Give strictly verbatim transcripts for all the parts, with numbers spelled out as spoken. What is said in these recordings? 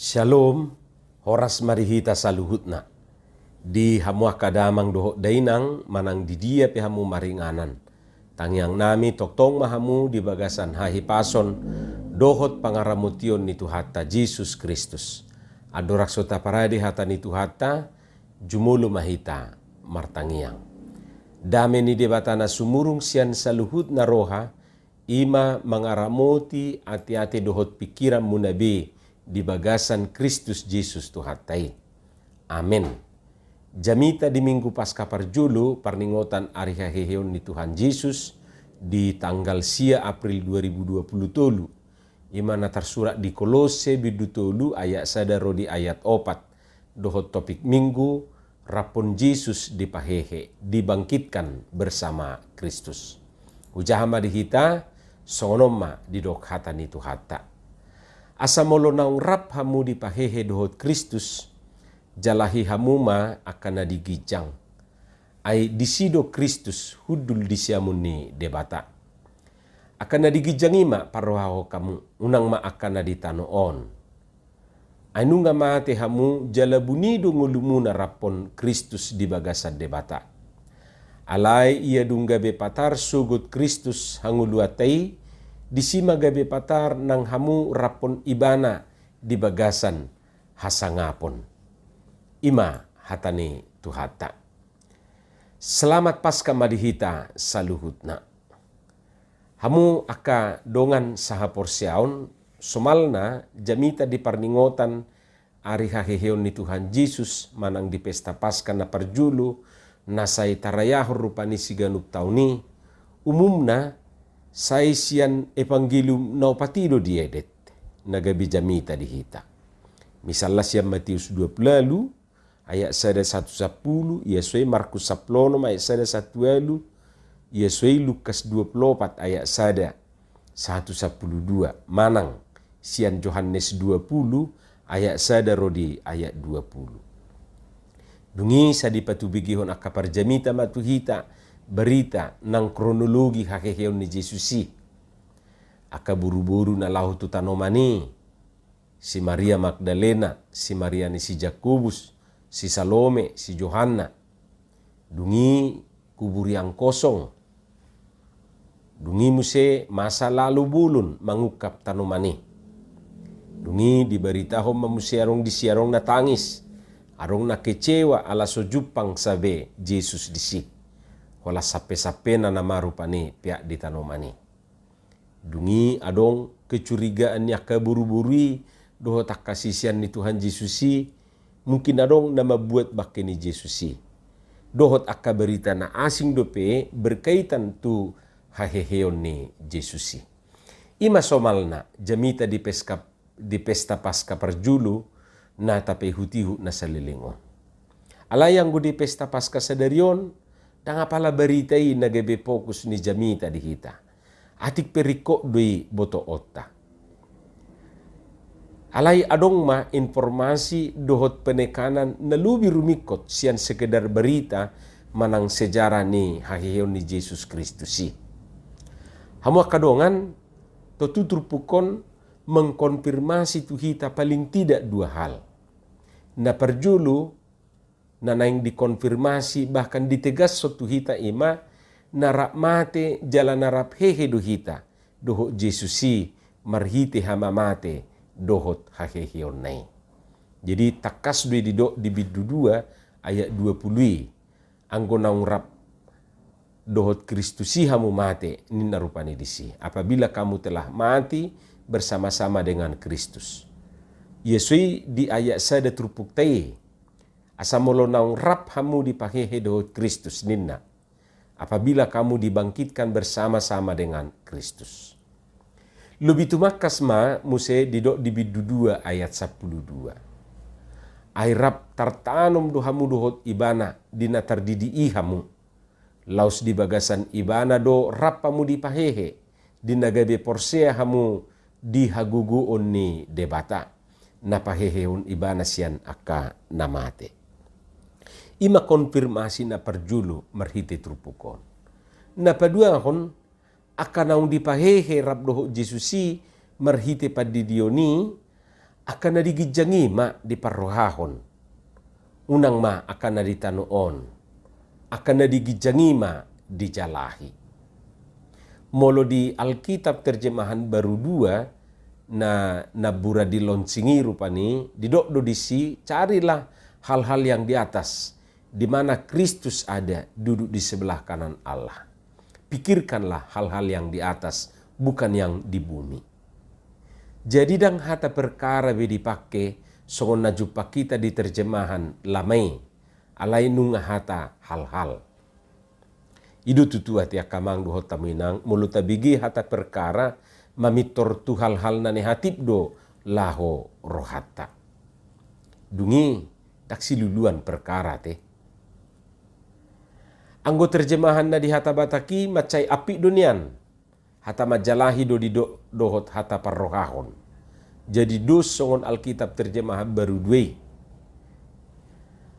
Syalom, horas ma di hita saluhutna. Di hamu angka damang dohot dainang, manang di dia pe hamu maringanan. Tangiang nami, tongtong ma hamu di bagasan hahipason dohot pangaramotion ni Tuhanta Jesus Kristus. Andorang so taparade hata ni Tuhanta, jumolo ma hita martangiang. Dame ni Debata na sumurung sian saluhutna roha, i ma mangaramoti ateate dohot pingkiranmuna be di bagasan Kristus Jesus Tuhanta i. Amen. Jamita di Minggu Paskah parjolo, parningotan ari haheheon ni Tuhan Jesus, di tanggal sia April dua ribu dua puluh tolu. I ma na tarsurat di Kolose bindu tolu ayat sada ro di ayat opat. Dohot topik Minggu, Raphon Jesus dipahehe, dibangkitkan bersama Kristus. Hujaha ma di hita, songon on ma didok hata ni Tuhanta. Asa molo naung rap hamu dipahehe dohot Kristus, jalahi hamu ma angka na di ginjang. Ai disi do Kristus hundul di siamun ni Debata. Angka na di ginjang i ma parrohahon hamu, unang ma angka na di tano on. Ai nunga mate hamu jala buni do ngolumuna raphon Kristus di bagasan Debata. Alai ia dung gabe patar sogot Kristus hangoluanta i, disi ma gabe patar nang hamu raphon Ibana di bagasan hasangapon. I ma hata ni Tuhanta. Selamat Paskah ma di hita saluhutna. Hamu angka dongan sahaporseaon, somalna jamita di parningotan ari haheheon ni Tuhan Jesus manang di pesta Paskah na parjolo, na sai tarayahon rupani siganup taon i, umumna sai sian Evangelium na opat i do diedet, na gabe jamita di hita. Misalna sian Matius dua puluh ualu, ayat sada sahat tu sampulu, ia so i Markus sampulu onom ayat sada sahat tu ualu, ia so i Lukas dua puluh opat ayat sada sahat tu sampulu dua, manang sian Johannes dua puluh ayat sada ro di ayat dua puluh. Dung i sai dipatubegehon angka parjamita ma tu hita barita nang kronologi haheheon ni Jesus i. Angka boruboru na laho tu tanoman i, si Maria Magdalena, si Maria ni si Jakobus, si Salome, si Johanna. Dung i kuburian kosong. Dung i muse masa lalu bolon mangungkap tanoman i. Dung i dibaritahon ma muse adong disi adong na tangis, adong na kecewa ala so jumpang be Jesus disi. Holan sampesampena nama rupani peak di tanoman i. Dung i adong kecurigaan ni angka boruboru i dohot angka sisean ni Tuhan Jesus i, mungkin adong na mambuat bangke ni Jesus i. Dohot angka barita na asing dope berkaitan tu haheheon ni Jesus i. I ma somalna jamita di peska di pesta Paskah parjolo na tapaihutihut na saleleng on. Alai anggo di pesta Paskah sadari on, ndang apala barita i na gabe fokus ni jamita di hita. Atik pe ringkot do i botoonta. Alai adong ma informasi dohot penekanan na lobi rumingkot sian sekedar barita manang sejarah ni haheheon ni Jesus Kristus i. Hamu angka dongan, tontu turpuk on mengkonfirmasi tu hita paling tidak dua hal. Na parjolo, na naeng dikonfirmasi bahkan ditegashon tu hita i ma, na rap mate jala na rap hehe do hita dohot Jesus i marhite hamamate dohot haheheonna i. Jadi tangkas do i didok di bindu dua ayat dua puluh i. Anggo naung rap dohot Kristus i hamu mate, ninna rupani disi, apabila kamu telah mati bersama-sama dengan Kristus. Ia so i di ayat sada turpukta i, asa molo naung rap hamu dipahehe dohot Kristus ninna, apabila kamu dibangkitkan bersama-sama dengan Kristus. Lobi tumangkas ma muse didok di bindu dua ayat sampulu dua. Ai rap tartanom do hamu dohot Ibana di na tardidi i hamu. Laos di bagasan Ibana do rap hamu dipahehe, di na gabe porsea hamu di hagogoon ni Debata, na pahehehon Ibana sian angka na mate. I ma konfirmasi na parjolo marhite turpuk on. Na paduahon, angka naung dipahehe rap dohot Jesus i marhite pandidion i, Angka na di ginjang i ma diparrohahon. Unang ma angka na di tano on. Angka na di ginjang i ma dijalahi. Molo di Alkitab terjemahan baru dua, na, na bura di launching i rupani, didok do disi, carilah hal-hal yang di atas, di mana Kristus ada duduk di sebelah kanan Allah. Pikirkanlah hal-hal yang di atas, bukan yang di bumi. Jadi ndang hata perkara be dipake songon na jumpang hita di terjemahan lama i, alai nunga hata hal-hal. I do tutu ate angka amang dohot hamu inang, molo tabege hata perkara, mamintor tu hal-hal na negatif do laho rohanta. Dung i ndang siluluan perkara ate. Anggo terjemahan na di hata Batak i mansai ampit do nian. Hata manjalahi do didok dohot hata parrohahon. Jadi dos songon Alkitab terjemahan baru dua i.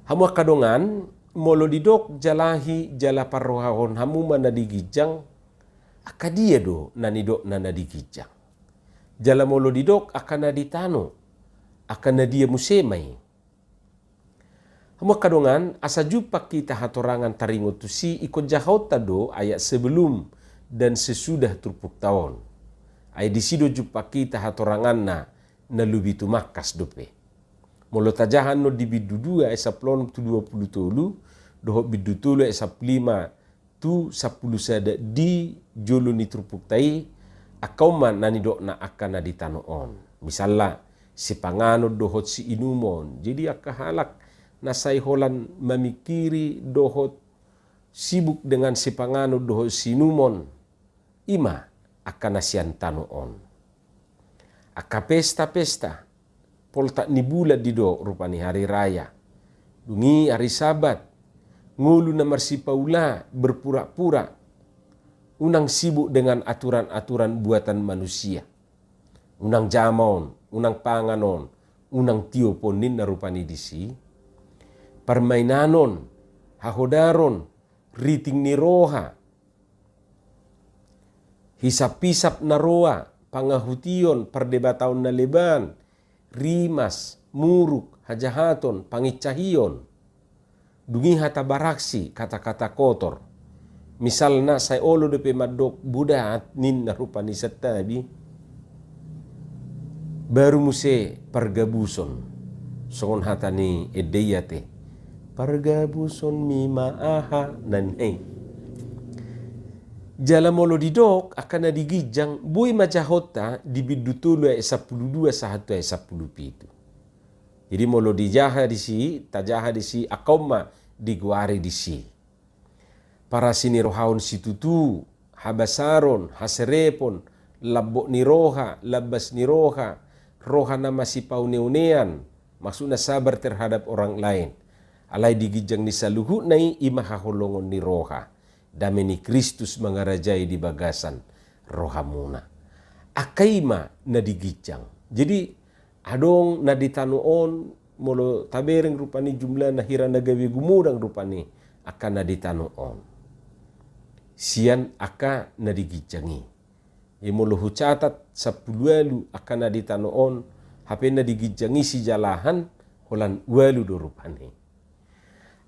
Hamu angka dongan, molo didok jalahi jala parrohahon hamu ma na di ginjang, angka dia do na nidokna na di ginjang? Jala molo didok angka na di tano, angka na dia muse ma i? Hamu angka dongan, asa jumpang hita hatorangan taringot tusi, ingkon jahaonta do ayat sebelum dan sesudah turpukta on. Ai disi do jumpang hita hatoranganna na lobi tumangkas dope. Molo tajaha annon di bindu dua ayat sampulu onom tu dua pulu tolu, dohot bindu tolu ayat sampulu lima tu sampulu sada di jolo ni turpukta i, angka on ma na nidokna angka na di tano on. Misalna, sipanganon dohot siinumon. Jadi angka halak na sai holan mamingkiri dohot sibuk dengan sipanganon dohot siinumon, i ma angka na sian tano on. Angka pesta-pesta, poltak ni bulan didok rupani hari raya. Dung i hari Sabat, ngolu na marsipaula, berpura-pura. Unang sibuk dengan aturan-aturan buatan manusia. Unang jamaon, unang panganon, unang tiopon ninna rupani disi. Parmainanon, hahodaron, riting ni roha, hisap-hisap na roa, pangahution, pardebataon na leban, rimas, muruk, hajahaton, pangincahion. Dung i hata baraksi, kata-kata kotor. Misalna sai olo dope mandok budat ninna rupani santabi. Baru muse pargabuson. Songon hata ni ende i ate. Pargabuson mi ma aha na nian. Jala molo didok angka na di ginjang, boi ma jahaonta di bindu tolu ayat sampulu dua sahat tu ayat sampulu pitu. Jadi molo dijaha disi, tajaha disi, angka on ma digoari disi. Parasinirohaon situtu, habasaron, haserepon, lambok ni roha, lambas ni roha, roha na masipaune-unean, maksudna sabar terhadap orang lain. Alai di ginjang ni saluhutna i, i ma haholongon ni roha. Dame ni Kristus mangarajai di bagasan rohamuna. Angka i ma na di ginjang. Jadi, adong na di tano on, molo tabereng rupani jumlahna hira na gabe gumodang rupani angka na di tano on. Sian angka na di ginjang i. Jadi molo hucatat sampulu ualu angka na di tano on, hape na di ginjang i sijalahan holan ualu do rupani.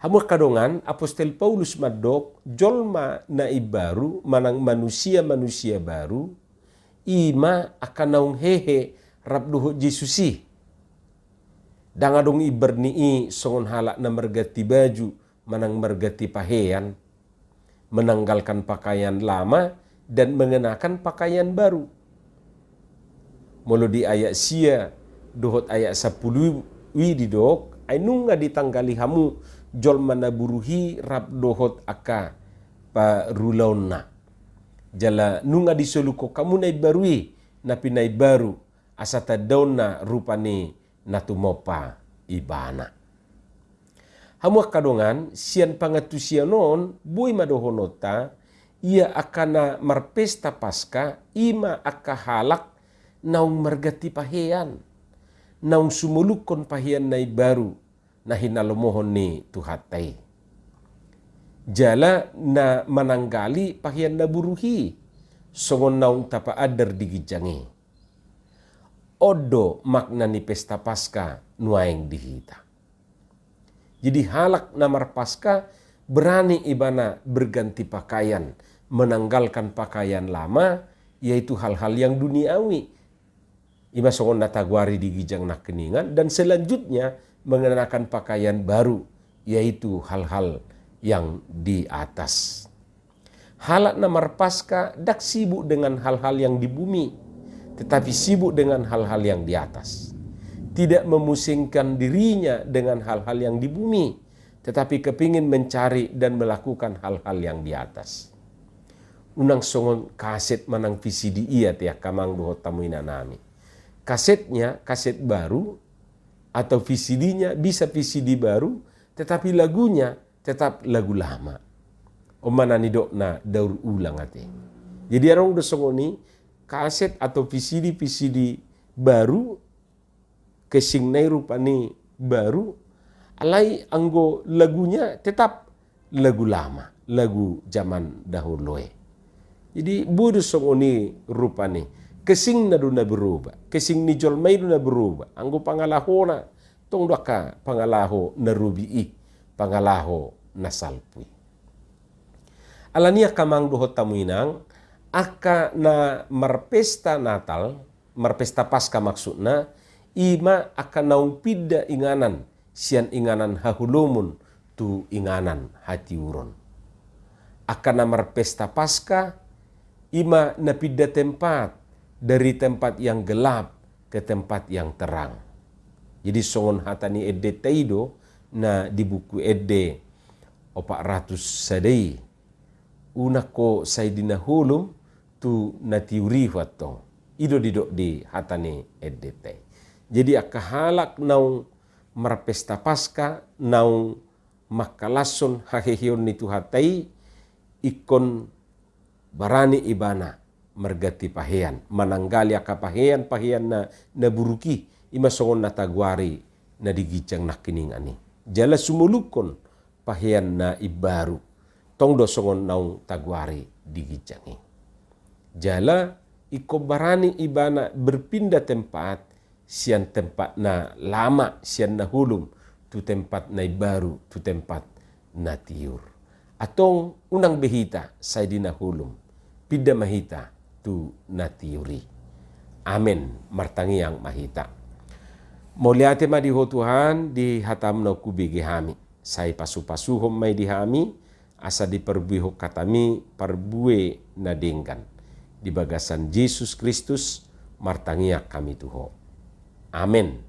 Hamu angka dongan, Apostel Paulus mandok, jolma na imbaru manang manusia-manusia baru, i ma angka naung hehe rap dohot Jesus i. Ndang adong imbar ni i songon halak na marganti baju manang marganti pahean, menanggalkan pakaian lama dan mengenakan pakaian baru. Molo di ayat sia dohot ayat sampulu i didok, ai nunga ditanggali hamu jolma na buruk i rap dohot angka parulaonna. Jala nunga disolukhon hamu na imbaru i, na pinaimbaru, asa tandaonna rupa ni na tumompa ibana. Hamu angka dongan, sian pangantusion on, boi ma dohononta, ia angka na marpesta Paska, i ma angka halak naung marganti pahean, naung sumolukhon pahean na imbaru, na hinalomohon ni Tuhanta i. Jala na mananggali pahean na buruk i, songon naung tapaandar di ginjang i. On do makna ni pesta Paska nuaeng di hita. Jadi halak na marpaska berani ibana berganti pakaian, menanggalkan pakaian lama, yaitu hal-hal yang duniawi. Ima songon na tagoari di ginjang nangkiningan, dan selanjutnya mengenakan pakaian baru, yaitu hal-hal yang di atas. Halak na marpaska ndang sibuk dengan hal-hal yang di bumi, tetapi sibuk dengan hal-hal yang di atas. Tidak memusingkan dirinya dengan hal-hal yang di bumi, tetapi kepingin mencari dan melakukan hal-hal yang di atas. Unang songon kaset manang V C D i ate angka amang dohot hamu inanami. Kasetnya kaset baru, atau V C D-nya bisa V C D baru, tetapi lagunya tetap lagu lama. On ma na nidokna daur ulang ate. Jadi adong do songon i, kaset atau V C D, V C D baru, casing-na i rupani baru, alai anggo lagunya tetap lagu lama, lagu zaman dahulu i. Jadi boi do songon i rupani. Casing-na do na berubah, casing ni jolma i do na berubah, anggo pangalahona tong do angka pangalaho na robi i, pangalaho na salpu i. Alani i angka amang dohot hamu inang, angka na marpesta Natal, marpesta Paska maksudna, ima angka naung pinda inganan sian inganan haholomon tu inganan hatiuron. Angka na marpesta Paska, ima na pinda tempat dari tempat yang gelap ke tempat yang terang. Jadi songon hata ni endenta i do na di Buku Ende opat ratus sada i, unang ho sai di na holom tu na tiur i, huantong. I do didok di hata ni endenta i. Jadi angka halak naung marpesta Paska, naung mangkalashon haheheon ni Tuhanta i, ingkon barani ibana marganti pahean, mananggali angka pahean, pahean na, na buruk i, ima songon na tagoari na di ginjang nangkiningan i. Jala sumolunghon pahean na imbaru, tong do songon naung tagoari di ginjang i. Jala ingkon barani ibana berpindah tempat, sian tempat na lama, sian na holom, tu tempat na imbaru, tu tempat na tiur. Antong unang be hita sai di na holom, pinda ma hita tu na tiur i. Amen. Martangiang ma hita. Mauliate ma di Ho Tuhan, di hataM na hubege hami. Sai pasupasuhon ma i di hami, asa diparbuehon hataMi parbue na denggan. Di bagasan Jesus Kristus martangiang hami tu Ho. Amen.